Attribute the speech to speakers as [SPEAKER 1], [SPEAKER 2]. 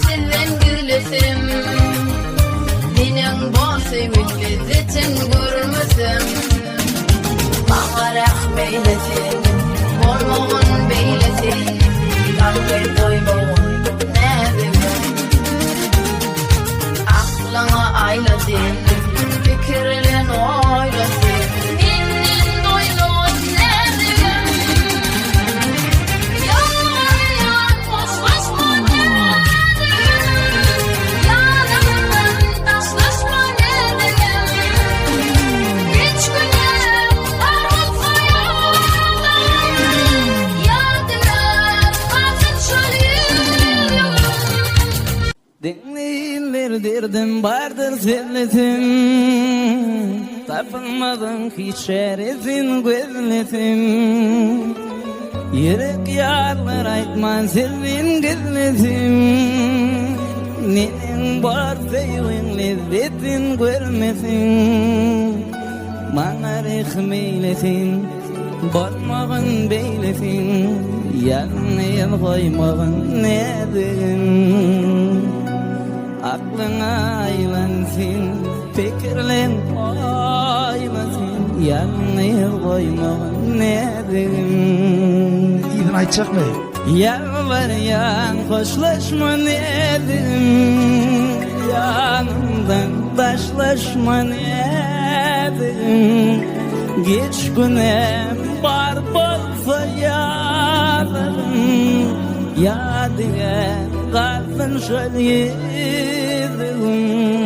[SPEAKER 1] sizden gizlesem Neneň bor söýgüň lezzetin görmesem Maňa rähm eýle sen, bolmagyn beýle sen Tankyt goýmagyn näzigim Aklyňa aýla sen, pikirlen oýla sen Menden doýmagyn näzigim Ýalbarýan hoşlaşma näzigim Ýanymdan daşlaşma näzigim Geç günem bar bolsa ýadygym Ýadyňa galsyn şol ýüzüň.
[SPEAKER 2] Diňleýinler derdim bardyr sözlesin Tapylmadyň hiç çäresin gözlesin Ýürek ýarlar aýtman sözün gizlesin Neneň bar söýgiň lezzetin görmesin Maňa rehim eýlesin Bolmagyn beýlesin Ýalňyz goýmagyn näzigim Aklyňa aýlan sen Pikirleň oýla sen Ýalňyz goýmagyn näzigim
[SPEAKER 3] Yzyny aýtjakmy?
[SPEAKER 2] Ýalbarýan hoşlaşma näzigim Ýanymdan daşlaşma näzigim Geç günem bar bolsa ýazygym Ýadygär galsyn şol ýüzügim.